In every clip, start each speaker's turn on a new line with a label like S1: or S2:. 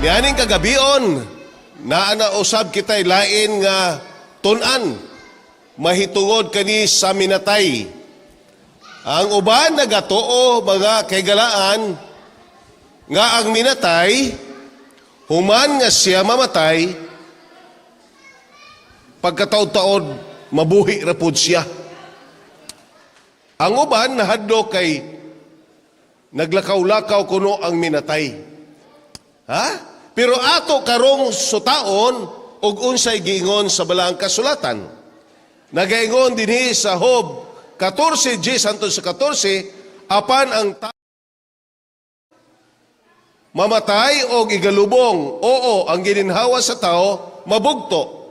S1: Nianing kagabion, naa na usab kitay lain nga tun-an mahitungod kani sa minatay. Ang uban nagatuo, mga kaigalaan, nga ang minatay, human nga siya mamatay, pagkataod-taod mabuhi ra pud siya. Ang uban nahadlok kay naglakaw-lakaw kuno ang minatay. Ha? Pero ato karong sutaon og unsay giingon sa Balaang Kasulatan. Nagaingon dinhi sa Job 14 10 hangtod sa 14, apan ang mamatay og igalubong, oo, ang gininhawa sa tao mabugto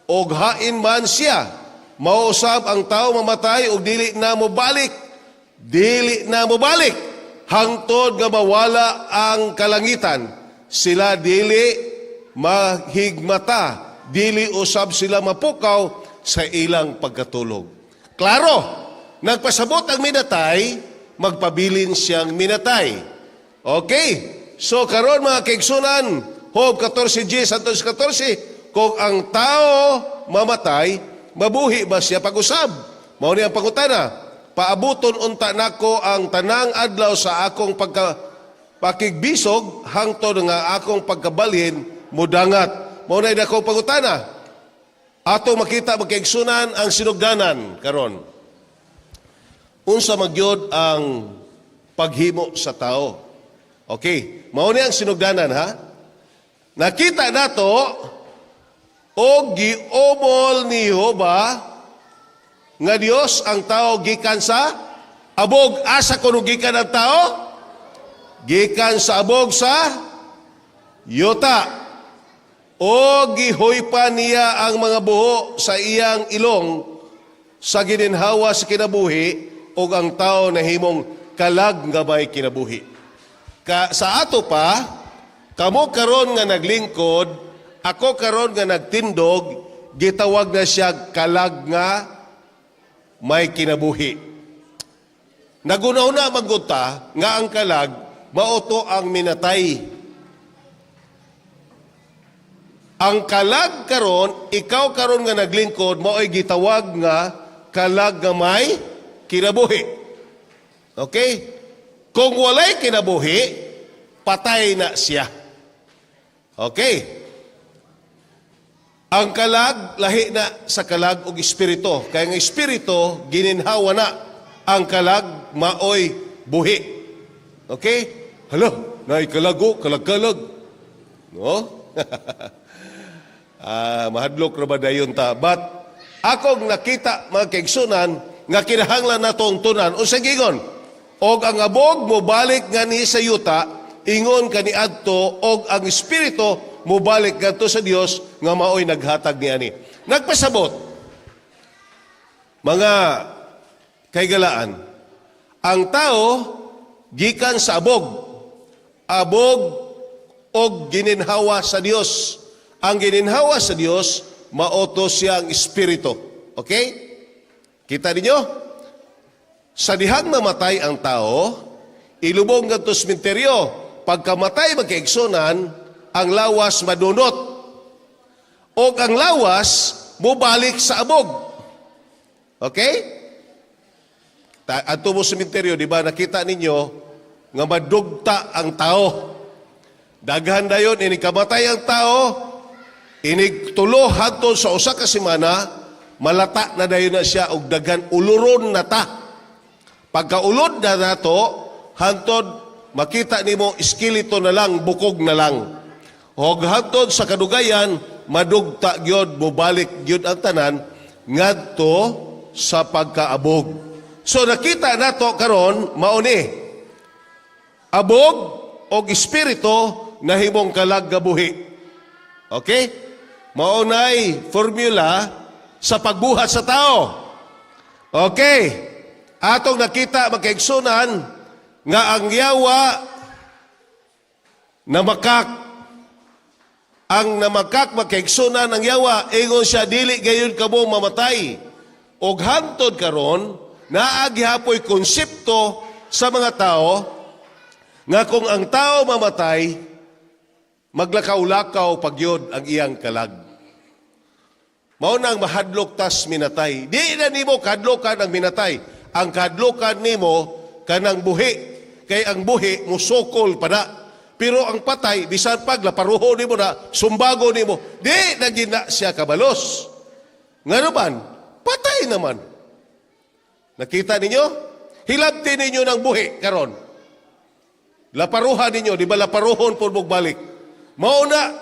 S1: og hain man siya. Mao usab ang tao mamatay og dili na mobalik, dili na mobalik hangtod nga mawala ang kalangitan. Sila dili mahigmata, dili usab sila mapukaw sa ilang pagkatulog. Klaro, nagpasabot ang minatay, magpabilin siyang minatay. Okay. So karon, mga kaigsunan, Job 14:10 hangtod sa 14, kung ang tao mamatay, mabuhi ba siya pag-usab? Mao ni ang pangutana. Paabuton unta nako ang tanang adlaw sa akong pagka pakigbisog hangtod nga akong pagkabalhin mudangat. Mao na akong pangutana. Ato makita, mga kaigsunan, ang sinugdanan karon. Unsa magyod ang paghimo sa tao? Okay, mao ni ang sinugdanan, ha. Nakita nato og giumol ni Jehova nga Dios ang tao gikan sa abog. Asa kuno gikan ang tao? Gikan sa abog sa yuta. O gihuypa niya ang mga buho sa iyang ilong sa gininhawa sa kinabuhi ug ang tao nahimong kalag nga may kinabuhi. Ka, sa ato pa, kamo karon nga naglingkod, ako karon nga nagtindog, gitawag na siya kalag nga may kinabuhi. Nagunaw na magunta nga ang kalag mao to ang minatay. Ang kalag karon, ikaw karon nga naglingkod, mao'y gitawag nga kalag nga may kinabuhi. Okay? Kung walay kinabuhi, patay na siya. Okay? Ang kalag, lahi na sa kalag og espiritu. Kaya ang espiritu, gininhawa na. Ang kalag, maoy buhi. Okay? Hala, naay kalago, kalag-kalag. No? Mahadlok ra ba dayon ta? But akong nakita, mga kaigsunan, nga kinahanglan natong tun-an. Unsa giingon? Og ang abog mobalik ngani sa yuta, ingon kaniadto, og ang espiritu mobalik ngadto sa Dios nga maoy naghatag niani. Nagpasabot, mga kaigalaan, ang tao gikan sa abog. Abog og gininhawa sa Dios. Ang gininhawa sa Dios, mao to siya ang espiritu. Okay? Kita ninyo? Sa dihang mamatay ang tao, ilubong ngadto sa sementeryo. Pagkamatay, mga kaigsunan, ang lawas madunot. O ang lawas, mubalik sa abog. Okay? Adto mo sa sementeryo, di ba, nakita ninyo nga madugta ang tao. Daghan dayon, inig kamatay ang tao, inig tulo hangtod sa 1 ka semana, malata na dayon na siya og daghan uluron na ta. Pagkaulod na nato, hantod makita nimo skeleton na lang, bukog na lang. Og hantod sa kadugayan, madugta gyud, mobalik gyud ang tanan ngadto sa pagkaabog. So nakita nato karon mao ni abog og espiritu nahimong kalag nga buhi. Okay? Mao nay formula sa pagbuhat sa tao. Okay. Atong nakita, mga kaigsunan, nga ang yawa namakak. Ang namakak, mga kaigsunan, ang yawa, ingon siya, "Dili gayon kamo mamatay." Og hantod karon naa gihapoy konsepto sa mga tao nga kung ang tao mamatay Maglakaw-lakaw pa gyod ang iyang kalag. Mao nang mahadlok tas minatay. Di na nimo kahadlokan ang minatay. Ang kahadlokan nimo kanang buhi. Kay ang buhi musokol pa na. Pero ang patay, bisan pag laparuho nimo na, sumbago nimo, di na gina siya kabalos. Ngano man, patay naman. Nakita ninyo? Hilabti ninyo ng buhi karon. Laparuhan ninyo, di ba laparuhon po balik? Mao na,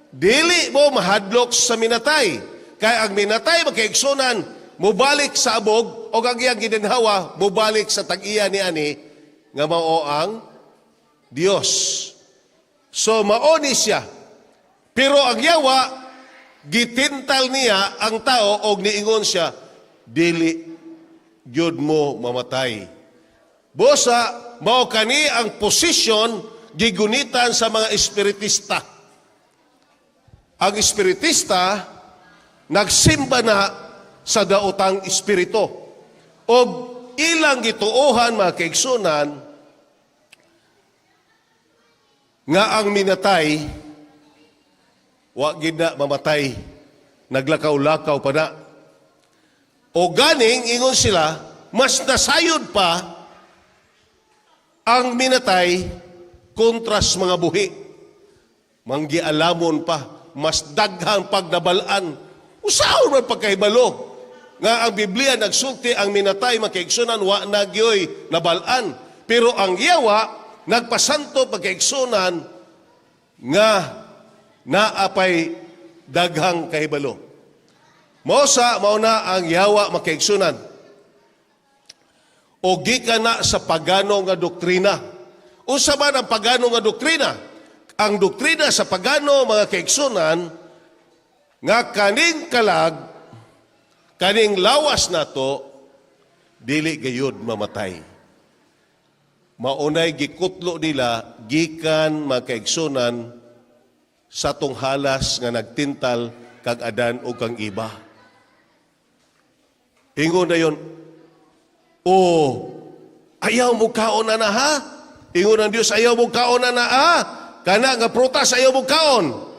S1: dili mo mahadlok sa minatay. Kay ang minatay makaigsunan, mubalik sa abog, o ang iyang gininhawa, mubalik sa tag-iya ni ani, nga mao ang Dios. So mao ni siya. Pero ang yawa, gitintal niya ang tao og niingon siya, "Dili gyud mo mamatay." Busa, mao kani ang posisyon gigunitan sa mga espiritista. Ang espiritista nagsimba na sa daotang espiritu. Og ilang gituohan, mga kaigsunan, nga ang minatay wa gid na mamatay, naglakaw-lakaw pa na. O ganing ingon sila, mas nasayod pa ang minatay kontra sa mga buhi. Manggialamon pa, mas daghang pagnabalaan. Usaon man pagkahibalo nga ang Biblia nagsulti ang minatay, makaigsunan, wa na gyoy nabalaan? Pero ang yawa nagpasanto, pagkaigsunan, nga naapay daghang kahibalo. Mao sa mao na ang yawa, makaigsunan. O gikan na sa pagano nga doktrina. Unsa man ang pagano nga doktrina? Ang doktrina sa pagano, mga kaigsunan, nga kaning kalag, kaning lawas nato, dili gayud mamatay. Maunay gikutlo nila gikan, mga kaigsunan, sa tunghalas nga nagtintal kag Adan o kang Eva. Ingon na yon, "Oh, ayaw mo kaon na na ha?" Ingon ang Diyos, "Ayaw mo kaon na na ha? Kana nga prutas ayaw mo kaon."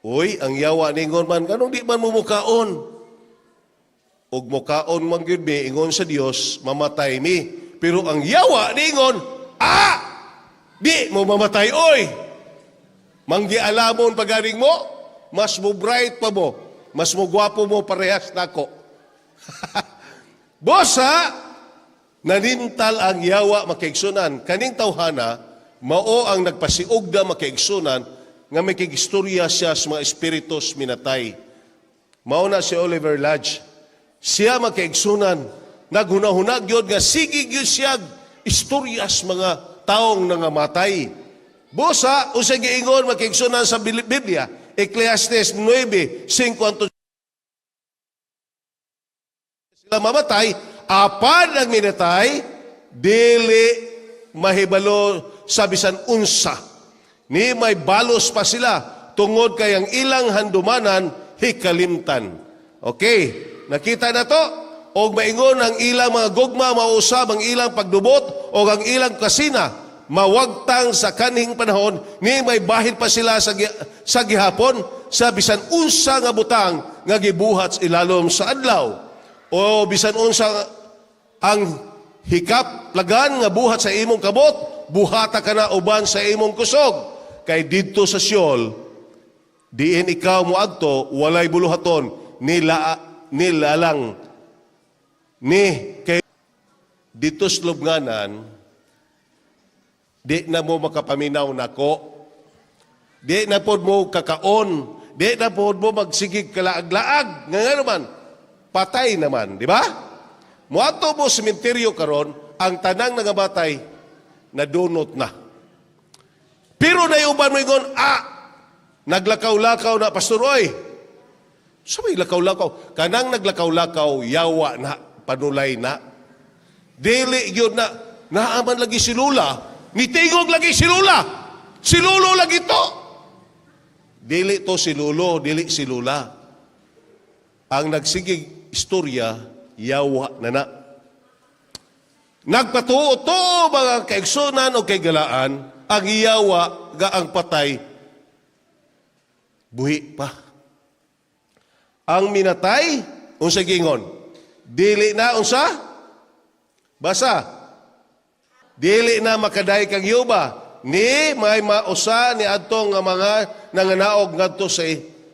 S1: Uy, ang yawa ningon man, "Ganong di man mo mukaon? Ug mukaon man gyud mi," ingon sa Dios, "mamatay mi." Pero ang yawa ningon, "Ah! Di mo mamatay, oy! Manggialamon pagaring mo, mas mo bright pa mo, mas mo gwapo mo parehas nako." Busa, nanintal ang yawa, makaigsunan. Kaning tawhana, mao ang nagpasiugda, makaigsunan, nga may kigistorya siya sa mga espiritus minatay. Mao na si Oliver Lodge. Siya, makaigsunan, naghunahunag yun nga sige gyud siya istoryas mga taong nangamatay. Busa, unsay giingon, makaigsunan, sa Biblia, Ecclesiastes 9, 5 anto sila mamatay, apan ang minatay, dili mahibalo sa bisan unsa. Ni may balos pa sila tungod kay ang ilang handumanan hikalimtan. Okay, nakita na to? Og maingon ang ilang mga gugma, mausab ang ilang pagdubot o ang ilang kasina mawagtang sa kanhing panahon, ni may bahin pa sila sa gihapon sa bisan unsa nga butang nga gibuhat sa ilalom sa adlaw o bisan unsa ang hikap lagan nga buhat sa imong kamot, buhata ka na uban sa imong kusog, kay didto sa Sheol diin ikaw moadto, walay buluhaton nila nilalang ni kay dito sa lubnganan di na mo makapaminaw nako, di na pod mo kakaon, di na pod mo magsigig kalaag-laag nga naman patay naman, di ba? Moadto mo sementeryo karon, ang tanang nangamatay nadunot na. Pero nayuban mo ingon, "Ah, naglakaw-lakaw na, pastor, oy." Sa may lakaw-lakaw, kanang naglakaw-lakaw, yawa na, panulay na. Dili yun na, naaman lagi si Lula, nitingog lagi si Lula, si Lulo lagi to. Dili to si Lulo, dili si Lula. Ang nagsigig istorya, yawa na na. Nagpatuo-tuo, mga kaigsunan o kaigalaan, ang yawa ga ang patay, Buhi pa. Ang minatay, unsa gingon? Dili na unsa? Basa. Dili na makadayeg kang Jehova ni may mausa ni adtong nga mga nanganaog ngadto sa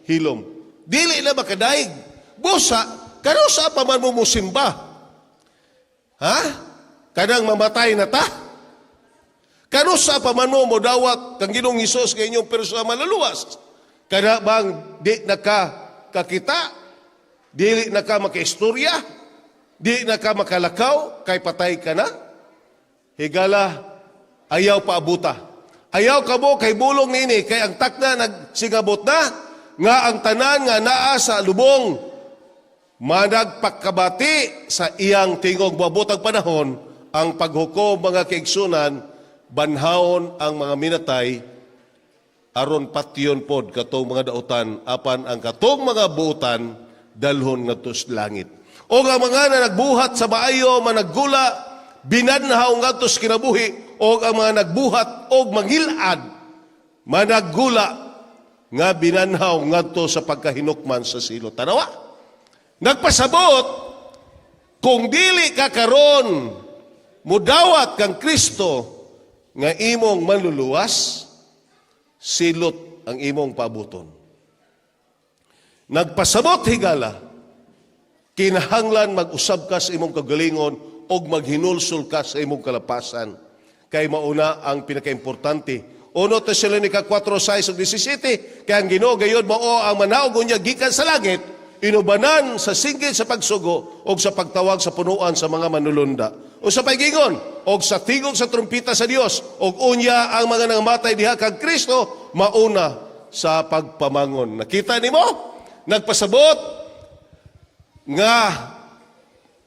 S1: hilom. Dili na makadayeg. Busa, kanusa pa man mo musimba? Ha? Kanang mamatay na ta? Kanusa pa man mo modawat kang Ginoong Hesus nga inyong personal manluluwas? Kana bang di na ka kakita? Dili na ka makaistorya? Di na ka makalakaw? Kay patay ka na? Higala, ayaw paabuta. Ayaw kamo kay bulong nini, kay ang takna nagsingabot na, nga ang tanan nga naa sa lubong, managpakabati sa iyang tingog. Moabot ang panahon, ang paghukom, mga kaigsunan, banhawon ang mga minatay, aron patyon pod katong mga dautan, apan ang katong mga buutan dalhon ngadto sa langit. O ang mga na nagbuhat sa maayo managgula binanhaw ngadto sa kinabuhi, o ang mga nagbuhat og mangilad managgula nga binanhaw ngadto sa pagkahinukman sa silot. Tanawa. Nagpasabot kung dili ka karon mudawat kang Kristo nga imong manluluwas, silot ang imong paabuton. Nagpasabot, higala, kinahanglan mag-usab ka sa imong kagalingon og maghinulsol ka sa imong kalapasan. Kay mauna ang pinakaimportante. 1 Tesalonica 4:6 ug 17, kay ang Ginoo gayod mao ang manaog unya gikan sa langit, inubanan sa singgit sa pagsugo og sa pagtawag sa punuan sa mga manulunda. O sa paigingon og sa tingog sa trumpita sa Dios, og unya ang mga nangamatay diha kang Kristo mauna sa pagpamangon. Nakita nimo? Nagpasabot nga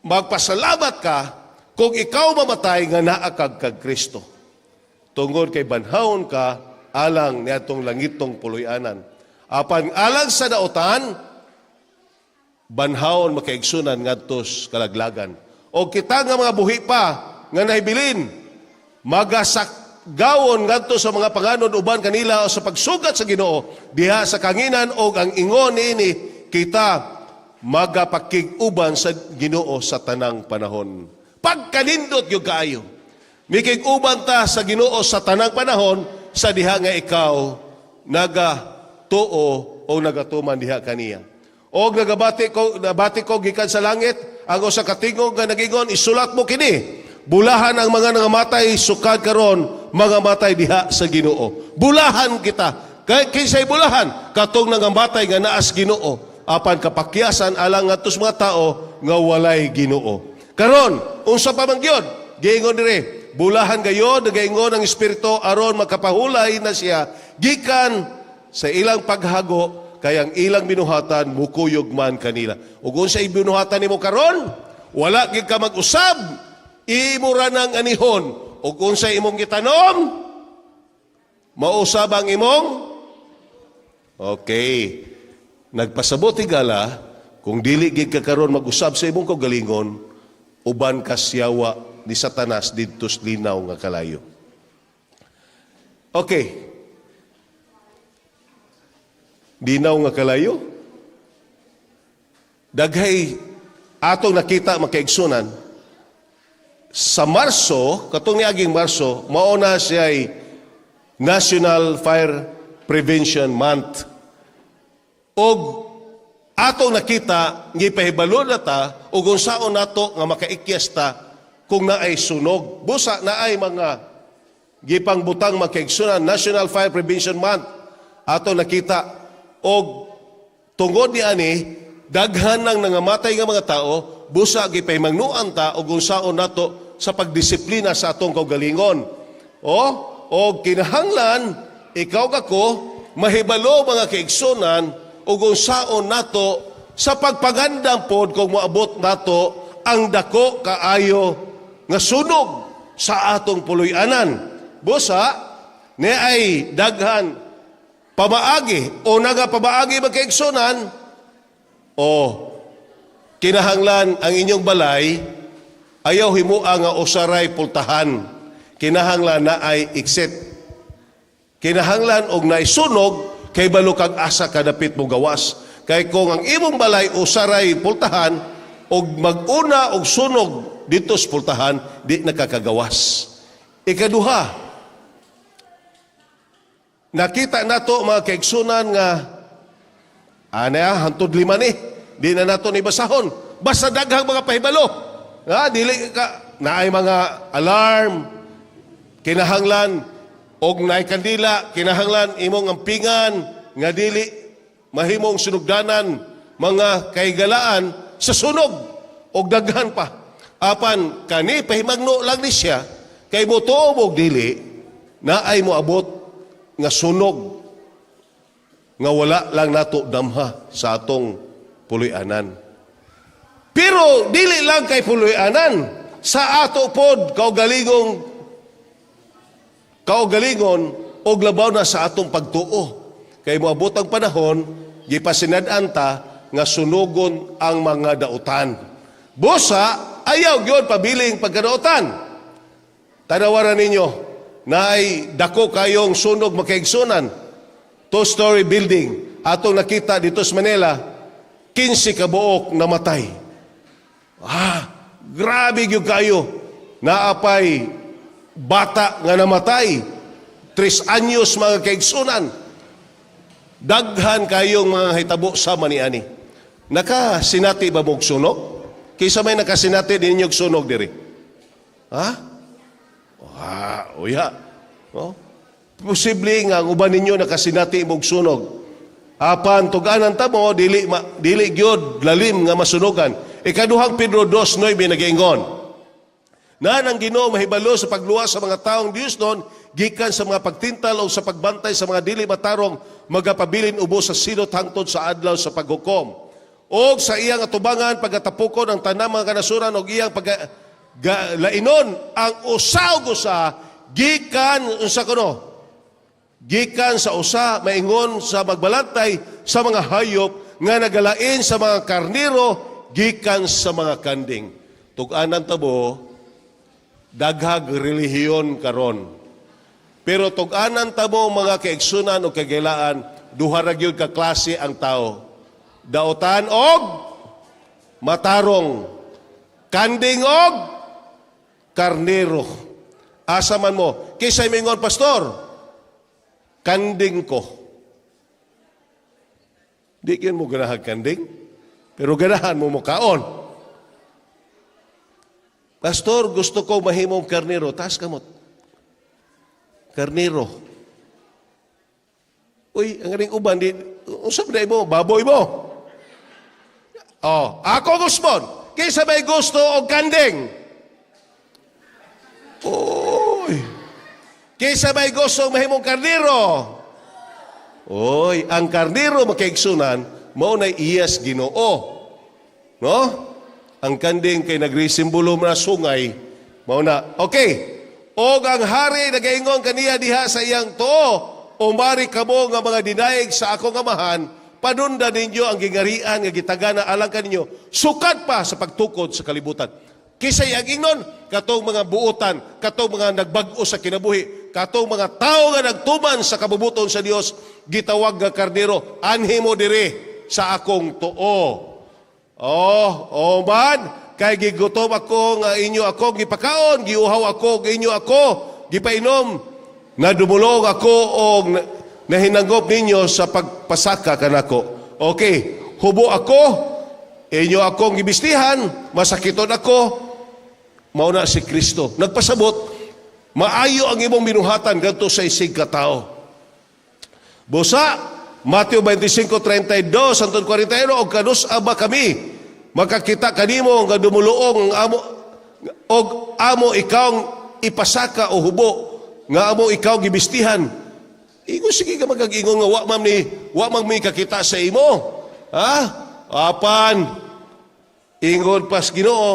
S1: magpasalamat ka kung ikaw mamatay nga naa kag kag Kristo. Tungod kay banhawon ka alang niadtong langitong puloy-anan. Apan alang sa dautan, banhawon, makaigsunan, ngadto sa kalaglagan. O kita nga mga buhi pa nga nahibilin, magasakgawon ngadto sa mga panganod uban kanila o sa pagsugat sa Ginoo diha sa kanginan, og ang ingon niini, kita magapakig-uban sa Ginoo sa tanang panahon. Pagkanindot gyud kaayo. Mikig-uban ta sa Ginoo sa tanang panahon sa diha nga ikaw nagatuo o nagatuman diha kaniya. Og nagabati ko gikan sa langit ang usa ka tingog nga nagingon, "Isulat mo kini. Bulahan ang mga nangamatay sukad karon, mga matay diha sa Ginoo." Bulahan kita. Kay kinsay bulahan? Katong nangamatay nga naa sa Ginoo. Apan kapakyasan alang ngadto sa mga tao nga walay Ginoo. Karon, unsa pa man gyud? Giingon dire, bulahan gayod, nagaingon ang Espiritu, aron makapahulay na siya gikan sa ilang paghago, kay ang ilang binuhatan mukuyog man kanila. Ug unsa binuhatan nimo karon, wala gid ka mag-usab, imo ra nang anihon. Ug unsa imong gitanom, mausab ang imong. Okay. Nagpasabot, higala, kung dili gid ka karon mag-usab sa imong kaugalingon, uban ka sa yawa ni Satanas didto sa linaw nga kalayo. Okay. Linaw nga kalayo. Daghay atong nakita, makaigsunan, sa Marso, katong niaging Marso, mao na siya National Fire Prevention Month. Og atong nakita, gipahibalo na ta og unsaon nato nga makaikyas ta kung naay sunog. Busa naay mga gipangbutang, makaigsunan, National Fire Prevention Month. Ato nakita og tungod ni ani daghan nang nangamatay nga mga tao, busa gipahimangnuan ta og unsaon nato sa pagdisiplina sa atong kaugalingon. O og kinahanglan ikaw kako mahibalo, mga kaigsunan, ug unsaon nato sa pagpagandam pod kung moabot nato ang dako kaayo nga sunog sa atong puloy-anan. Busa ni ay daghan pamaagi o naga pamaagi, mga kaigsunan, o kinahanglan ang inyong balay ayaw himua nga usaray pultahan. Kinahanglan na ay exit. Kinahanglan og naisunog, Kay balo kag asa ka dapit mo gawas. Kay kung ang imong balay usaray pultahan og mag-una og sunog dito sa pultahan, di nakakagawas. Ikaduha, nakita nato, mga kaigsunan, nga ana hantod 5 ni, di na nato ni basahon. Basta daghang mga pahibalo. Ha, dili ka naay mga alarm, kinahanglan og naay kandila, kinahanglan imong ampingan nga dili mahimong sunugdanan mga kaigalaan sa sunog og daghan pa. Apan kani pahimangno lang ni siya kay motuo og dili, naay moabot nga sunog nga wala lang nato damha sa atong puloy-anan. Pero dili lang kay puloy-anan, sa ato pod kaugalingon og labaw na sa atong pagtuo. Kay moabot ang panahon, gipasinad-an ta nga sunugon ang mga dautan. Busa, ayaw gyud pabiling pagkadautan. Tanawaran ninyo, naay dako kayong sunog, makaigsunan. Two-story building. Atong nakita dito sa Manila, 15 ka buok namatay. Ah, grabe gyud kayo. Naapay bata nga namatay. 3 anyos, mga kaigsunan. Daghan kayong mga hitabo sama niani. Nakasinati ba mong sunog? Kaysa may nakasinati din ninyong sunog diri? Ha? Ah, uya. Oh? Posible nga ang uban ninyo nakasinati mong sunog. Apan tuganan ta mo dili ma, dili gyud lalim nga masunugan. Ikaduhang Pedro 2:9 nagaingon. Na ang Ginoo mahibalo sa pagluwas sa mga taong Dios nun gikan sa mga pagtintal o sa pagbantay sa mga dili matarong magapabilin ubos sa silot hangtod sa adlaw sa paghukom. Og sa iyang atubangan pagkatapukon ang tanang mga kanasuran og iyang pag lainon ang usa og usa gikan unsa kuno, gikan sa usa maingon sa magbalantay sa mga hayop nga nagalain sa mga karniro gikan sa mga kanding. Tug-anan tabo, daghag relihiyon karon. Pero tug-anan tabo, mga kaigsunan o kagilaan, duha ra gyud ka klase ang tao. Dautan og matarong, kanding og karnero. Asa man mo? Kinsay mingon, "Pastor, kanding ko"? Di gyud mo ganahan kanding, pero ganahan mo mokaon. "Pastor, gusto ko mahimong karnero." Taas kamot. Karnero. Uy, ang galing uban, di, unsa ba mo? Baboy mo. Oh, ako gusmon. Kinsa may gusto og kanding? Uy. Kinsa may gusto mahimong karnero? Oy, ang karnero, makaigsunan, mao na iyas Ginoo. No? Ang kanding kay nagrisimbolo na sungay, mao na. Okay. Og ang hari nagaingon kaniya diha sa iyang tuo, "Umari kamo nga mga dinayeg sa akong Amahan, panunda ninyo ang gingarian nga gitagana alang kaninyo sukad pa sa pagtukod sa kalibutan." Kinsay ang ingnon? Katong mga buotan, katong mga nagbag-o sa kinabuhi, katong mga tao nga nagtuman sa kabubuton sa Dios, gitawag nga karnero, "Anhi mo diri sa akong tuo." Oh, oh man, kay gigutom ako nga inyo ako gipakaon, giuhaw ako nga inyo ako gipainom, nadumulong ako og nahinangop ninyo sa pagpasaka kanako. Okay, hubo ako, inyo akong gibistihan, masakiton ako, mao na si Kristo. Nagpasabot, maayo ang imong binuhatan gadto sa isig ka tao. Busa, Mateo 25:32 hangtod 41, "Og kanus-a ba kami makakita kanimo nga dumuluong ang amo og amo ikaw ipasaka o hubo nga amo ikaw gibistihan?" Ingon, sige ka magag-ingon nga wa man mi kakita sa imo. Ha? Apan ingon pas Ginoo,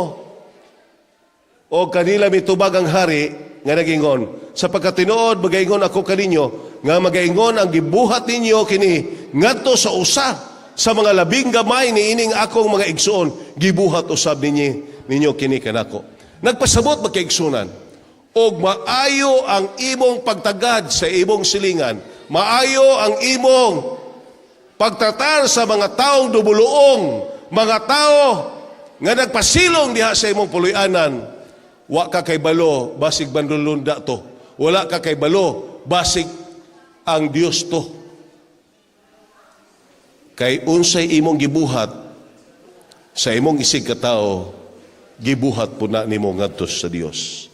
S1: o kanila mitubag ang hari nga nagingon, "Sa pagkatinuod magaingon ako kaninyo nga magaingon ang gibuhat ninyo kini ngadto sa usa sa mga labing gamay niining akong mga igsuon, gibuhat usab ninyo kini kanako." Nagpasabot, makaigsunan, og maayo ang imong pagtagad sa imong silingan. Maayo ang imong pagtratar sa mga taong dubuluong, mga tao nga nagpasilong diha sa imong puloy-anan, wa ka kay balo, basig bandulunda to. Wala ka kay balo, basig ang Dios to. Kay unsay imong gibuhat sa imong isig katao, gibuhat po na nimo ngadto sa Dios.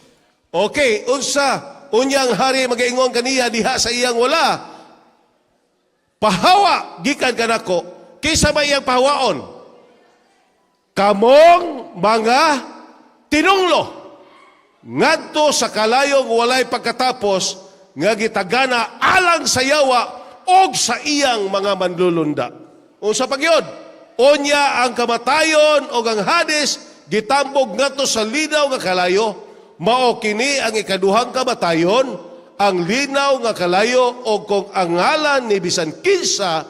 S1: Okay, unsa unyang hari magaingon kaniya diha sa iyang wala? "Pahawa gikan kanako." Kinsa ba iyang pahawaon? "Kamong mga tinunglo ngadto sa kalayong walay pagkatapos nga gitagana alang sa yawa og sa iyang mga manlulunda." Unsa pagyod? Unya ang kamatayon o ang Hades gitambog ngadto sa linaw nga kalayo. Mao kini ang ikaduhang kamatayon, ang linaw nga kalayo, o kung ang ngalan ni bisan kinsa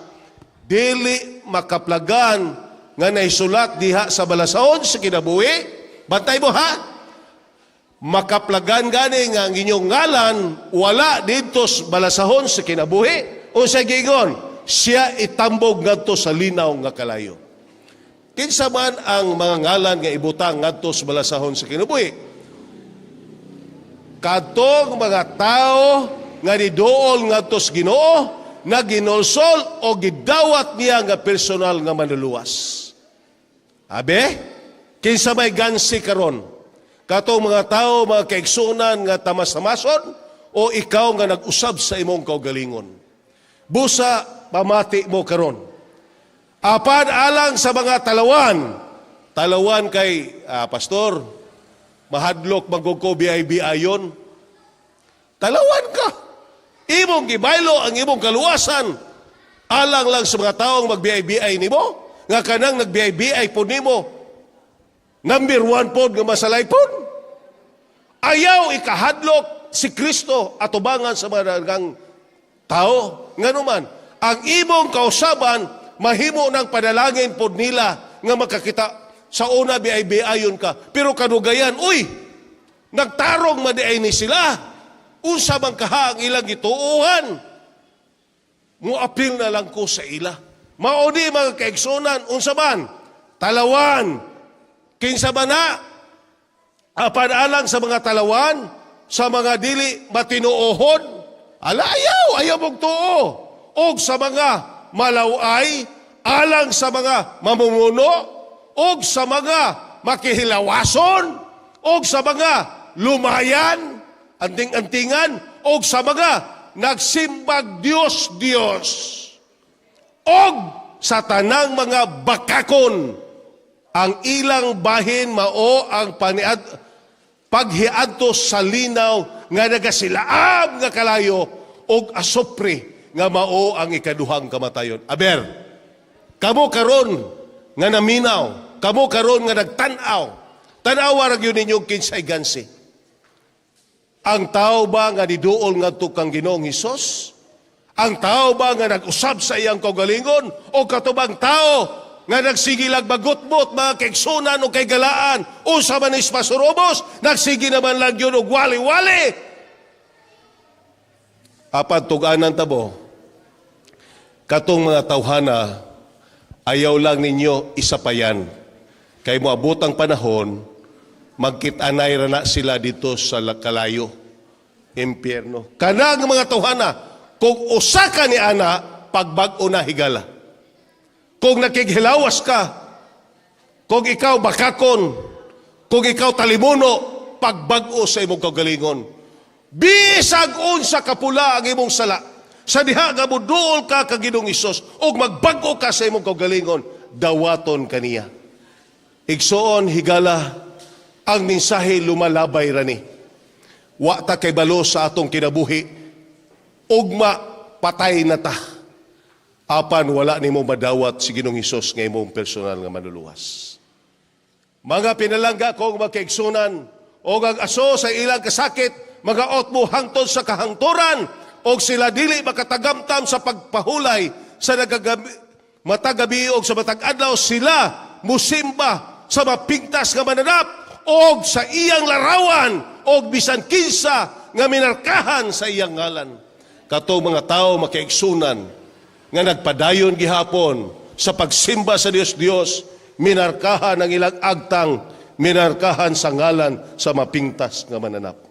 S1: dili makaplagan nga naisulat diha sa balasahon sa kinabuhi. Bantay mo ha, makaplagan gani nga ang inyong ngalan wala didto sa balasahon sa kinabuhi. O sa giingon, siya itambog ngadto sa linaw nga kalayo. Kinsa man ang mga ngalan nga ibutang ngadto sa balasahon sa kinabuhi? Kadtong mga tao nga niduol ngadto sa Ginoo, na ginulsol o gidawat niya nga personal nga manluluwas. Abe, kinsa may gansi karon? Katong mga tao, mga kaigsunan nga tamas-tamason, o ikaw nga nag-usab sa imong kaugalingon? Busa pamati mo karon. Apan alang sa mga talawan, talawan kay pastor, mahadlok magog ko BIB ayon. Talawan ka. Imong gibaylo ang imong kaluwasan alang lang sa mga taong mag-BIBI nimo, nga kanang nag-BIBI po nimo, number one pod nga masalaypon. Ayaw ikahadlok si Kristo atubangan sa mga daghang tao. Nganuman, ang imong kausaban mahimo ng panalangin pod nila nga makakita sa una BIB ayon ka. Pero kadugayan, uy, nagtarong man di ay ni sila. Unsa man kaha ang ilang gituohan? Muapil na lang ko sa ila. Mao ni, mga kaigsunan, unsa man? Talawan. Kinsa ba na? Apan alang sa mga talawan, sa mga dili matinuohon, ala ayaw, ayaw mong tuo. Og sa mga malaway, alang sa mga mamumuno, og sa mga makihilawason, og sa mga lumayan, anting-antingan, og sa mga nagsimbag Dios Dios, og sa tanang mga bakakon, ang ilang bahin mao ang paniad paghiadto sa linaw nga nagasilaab nga kalayo og asupre nga mao ang ikaduhang kamatayon. Aber, kamo karon nga naminaw, kamo karon nga nagtan-aw, tan-awa ra gyud ninyo kinsay gansi. Ang tao ba nga niduol ngadto kang Ginoong Hesus? Ang tao ba nga nag-usab sa iyang kaugalingon? O katubang tao nga nagsigilag bagutbot mga kaigsunan o kay galaan? Unsa man is pasurubos, nagsige naman lang yun og wali-wali. Apan tug-anan tabo, katong mga tawhana, ayaw lang ninyo isapayan. Kay moabot ang panahon, magkit-anay ra na sila dito sa kalayo, impyerno. Kanang mga tawhana, kung usa ka ni ana, pagbag-o na, higala. Kung nakighilawas ka, kung ikaw bakakon, kung ikaw talimuno, pagbag-o sa imong kaugalingon. Bisag unsa kapula ang imong sala, sa diha nga muduol ka kang Ginoong Hesus ug magbag-o ka sa imong kaugalingon, dawaton kaniya. Igsoon, higala, ang mensahe lumalabay rani. Wa ta kay balo sa atong kinabuhi. Ugma patay na ta. Apan wala nimo madawat si Ginoong Hesus nga imong personal nga manluluwas. Mga pinalangga kong magkaigsunan, o ang aso sa ilang kasakit, magaot mo hangtod sa kahangturan, og sila dili makatagamtam sa pagpahulay sa nagagabi, matag gabi og sa matag adlaw sila musimba sa mapigtas nga mananap og sa iyang larawan og bisan kinsa nga minarkahan sa iyang ngalan. Katong mga tao, makaigsunan, nga nagpadayon gihapon sa pagsimba sa Dios Dios, minarkahan ang ilang agtang, minarkahan sa ngalan sa mapintas nga mananap.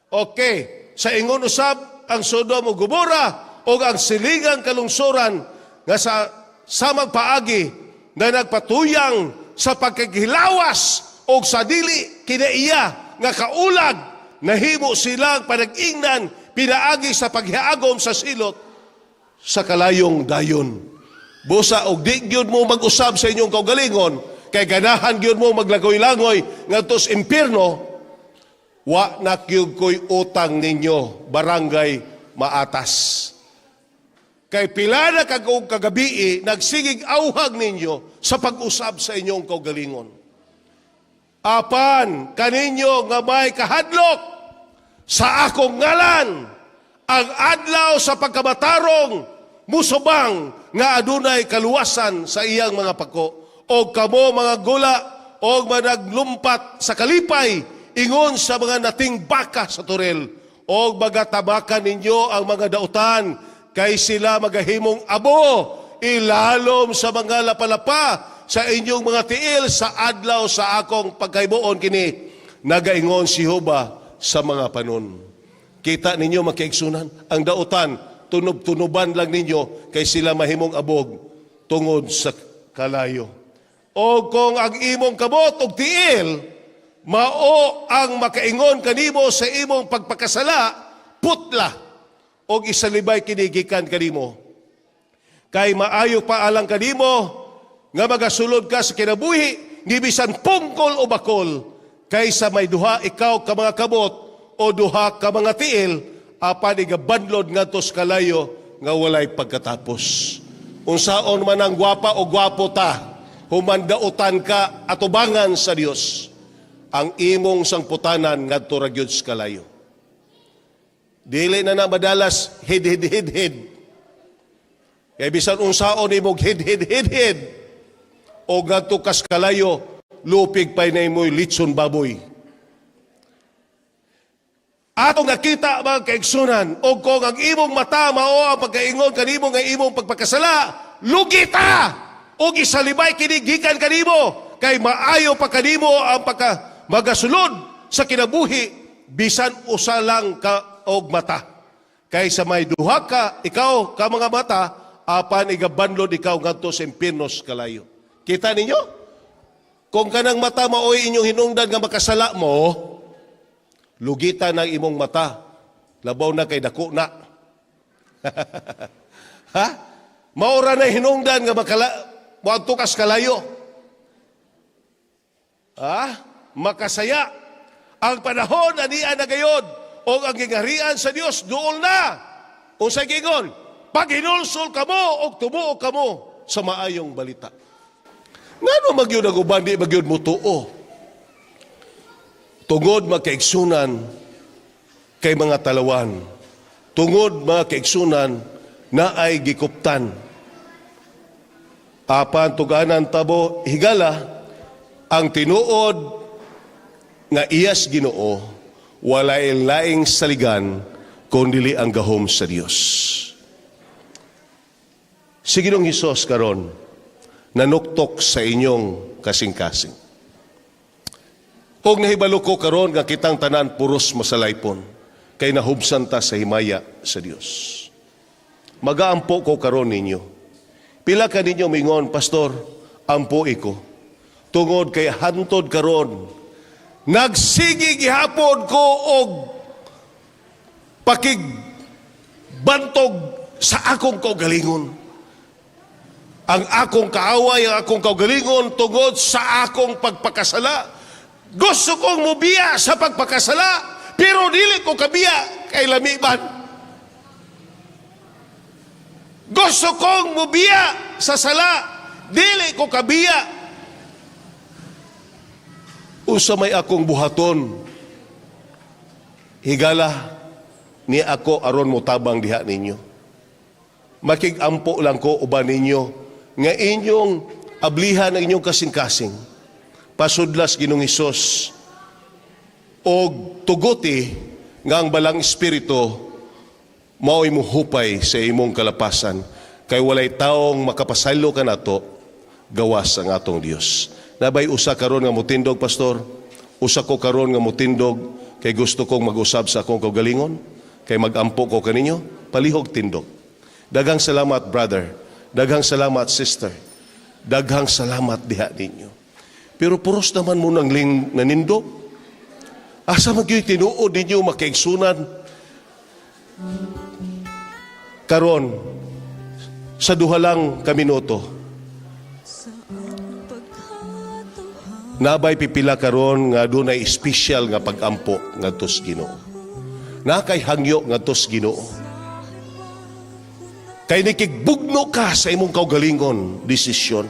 S1: Okay, sa ingon usab ang Sodom ug Gomora o ang silingang kalungsuran nga sa samang paagi na nagpatuyang sa pagkagilawas o sa dili kinaiya nga kaulag, nahimo silang panag-ingnan pinaagi sa paghiagom sa silot sa kalayong dayon. Busa og di gyud mo mag-usab sa inyong kaugalingon kay ganahan gyud mo maglagoy-langoy ngadto sa impierno, wa na gyud ko'y utang ninyo, Barangay Maatas. Kay pila na kag kagabii nagsigig awhag ninyo sa pag-usab sa inyong kaugalingon. Apan kaninyo nga may kahadlok sa akong ngalan, ang adlaw sa pagkamatarong musubang nga adunay kaluwasan sa iyang mga pako, og kamo mga gula og managlumpat sa kalipay ingon sa mga nating baka sa toril, og magatamakan ninyo ang mga dautan kay sila magahimong abo ilalom sa mga lapalapa sa inyong mga tiil sa adlaw sa akong pagkaibuon kini, nagaingon si Jehova sa mga panon. Kita ninyo, makaigsunan, ang dautan, tunob-tunoban lang ninyo kay sila mahimong abog tungod sa kalayo. O kung ang imong kamot og tiil mao ang makaingon kanimo sa imong pagpakasala, putla og isalibay kini gikan kanimo. Kay maayo pa alang kanimo nga magasulod ka sa kinabuhi ni bisan pungkol o bakol kaysa may duha ikaw ka mga kamot o duha ka mga tiil apan igabanlod ngadto sa kalayo nga walay pagkatapos. Unsaon man ang gwapa o gwapo ta, human dautan ka atubangan sa Dios, ang imong sangputanan ngadto ra gyud sa kalayo. Dili na na madalas hid hid hid hid. Kay bisan unsaon imong hid hid hid hid o ngadto kas kalayo, lupig pa na imoy litson baboy. Atong nakita, mga kaigsunan, o kung ang imong mata mao ang pagkaingon kanimo nga imong pagpakasala, lugita o isalibay kini gikan kanimo, kay maayo pa kanimo ang pagka magasulod sa kinabuhi bisan usa lang ka og mata kaysa may duha ka ikaw ka mga mata apan igabanlod ikaw ngadto sa impierno sa kalayo. Kita ninyo? Kung kanang mata maoy inyong hinungdan nga makasala mo, lugita ng imong mata. Labaw na kay dako na. Ha? Maura na hinungdan nga makala moadto kas kalayo. Ha? Makasaya. Ang panahon ania na gayod o ang gingarian sa Dios duol na. Unsay giingon? Paghinulsol kamo og tumuo kamo sa maayong balita. Ngano magyud ang uban di magyud mo tuo? Tungod, mga kaigsunan, kay mga talawan. Tungod, mga kaigsunan, na ay gikuptan. Apan tuganan tabo higala, ang tinuod nga iyas Ginoo, walay laing saligan kung dili ang gahom sa Dios. Si Ginoong Hesus karon nanuktok sa inyong kasing-kasing. Og nahibalo ko karon nga kitang tanan puros masalaypon kay nahubsan ta sa himaya sa Dios. Magaampo ko karon ninyo. Pila ka ninyo mingon, "Pastor, ampo ko. Tungod kay hantod karon nagsige gihapon ko og pakig bantog sa akong kaugalingon. Ang akong kaaway, ang akong kaugalingon tungod sa akong pagpakasala. Gusto kong mubiya sa pagpakasala, pero dili ko kabiya kay lami man. Gusto kong mubiya sa sala, dili ko kabiya. Unsa may akong buhaton? Higala, ni ako aron motabang diha ninyo. Makigampo lang ko uban ninyo nga inyong ablihan ang inyong kasing-kasing. Pasudlas Ginoong Hesus og tuguti nga ang Balang Espiritu Mao'y muhupay sa imong kalapasan kay walay taong makapasaylo kanato gawas ang atong Dios. Naa bay usa karon nga mutindog, "Pastor? Usa ko karon nga mutindog kay gusto kong mag-usab sa akong kaugalingon, kay magampo ko kaninyo." Palihog tindog. Daghang salamat, brother. Daghang salamat, sister. Daghang salamat diha ninyo. Pero puros naman mo nang ling nanindog. Asa man gyud tinuod ninyo, mga kaigsuonan? Karon sa 2 lang ka minuto, naa bay pipila karon nga dunay espesyal nga pagampo ngadto sa Ginoo? Naa kay hangyo ngadto sa Ginoo? Kay nikigbugno ka sa imong kaugalingon desisyon.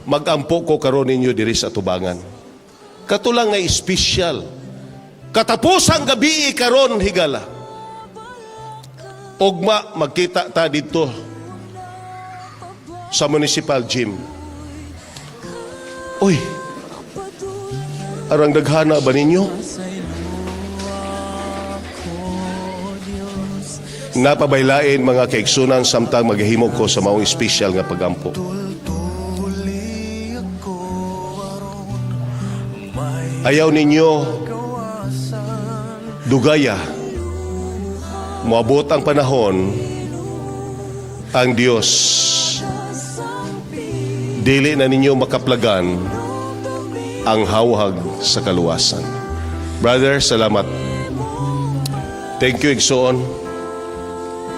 S1: Magampo ko karon ninyo diri sa tubangan. Kato lang nga espesyal. Katapusang gabi karon, higala. Ugma magkita ta dito sa municipal gym. Uy, arang daghana ba ninyo? Naa pa bay lain, mga kaigsuonan, samtang maghimo ko sa maong espesyal nga pagampo?
S2: Tultuli ako aron may
S1: Ayaw ninyo
S2: kawasan.
S1: Dugaya. Moabot ang panahon, ang Diyos dili na ninyo makaplagan ang hawhag sa kaluwasan. Brother, salamat. Thank you, igsoon.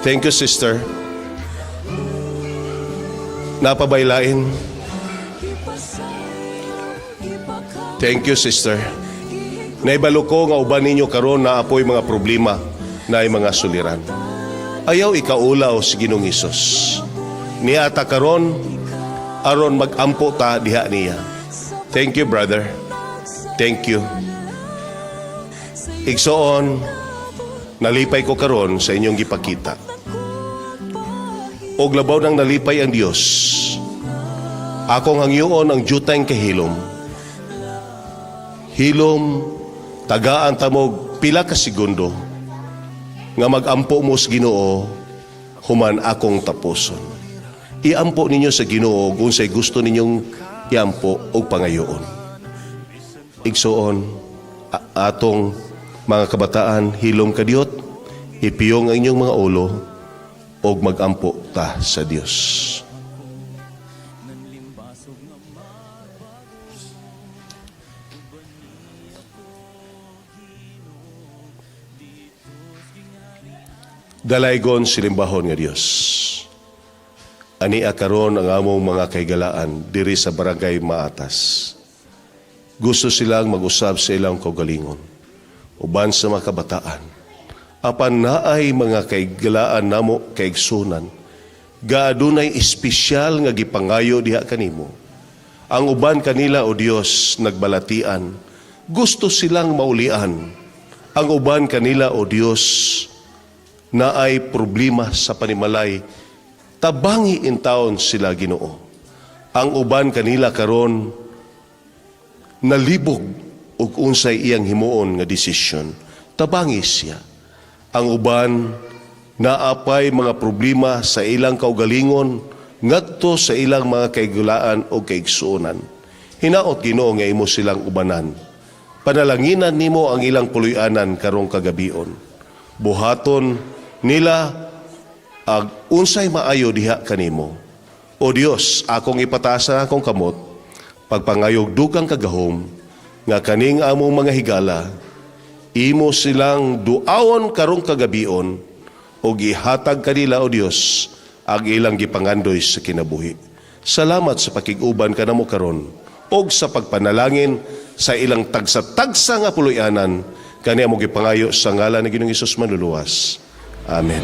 S1: Thank you, sister. Naa pa bay lain? Thank you, sister. Naibalo ko nga uban ninyo karon naa poy mga problema, naay mga suliran. Ayaw ikaulaw si Ginoong Hesus. Niata karon aron magampo ta diha niya. Thank you, brother. Thank you. Igsoon, nalipay ko karon sa inyong gipakita. Og labaw nang nalipay ang Dios. Akong hangyoon ang jutang kahilom. Hilom, tagaan ta mog pila ka segundo nga magampo mo sa Ginoo human akong tapuson. Iampo ninyo sa Ginoo kung unsay gusto ninyong iampo og pangayoon. Igsoon, atong mga kabataan, hilom kadiyot, ipiyong ang inyong mga ulo og magampo ta sa Dios.
S2: Nanlimbasog nga mabagos Ubani ako, Ginoo, dito's gingharian.
S1: Dalaygon silimbahon nga Dios. Ania karon ang among mga kahigalaan diri sa Barangay Maatas. Gusto silang mag-usab sa ilang kaugalingon uban sa mga kabataan. Apan naay mga kahigalaan namo, kaigsuonan, nga adunay espesyal nga gipangayo diha kanimo. Ang uban kanila, O Dios, nagbalatian. Gusto silang maulian. Ang uban kanila, O Dios, naay problema sa panimalay. Tabangi intawon sila, Ginoo. Ang uban kanila karon nalibog og unsay iyang himuon nga desisyon. Tabangi siya. Ang uban naapay mga problema sa ilang kaugalingon ngadto sa ilang mga kahigalaan o kaigsuonan. Hinaot, Ginoo, nga imo silang ubanan. Panalanginan nimo ang ilang puloy-anan karong kagabion. Buhaton nila ag unsay maayo diha kanimo. O Dios, akong ipataas ang akong kamot pagpangayog dugang kagahom nga kaning among mga higala imo silang duawon karong kagabion o gihatag kanila, O Dios, ang ilang gipangandoy sa kinabuhi. Salamat sa pakig-uban kanamo karon og sa pagpanalangin sa ilang tagsa-tagsa nga puloy-anan. Kani among gipangayo sa ngalan ni Ginoong Hesus Manluluwas. Amen.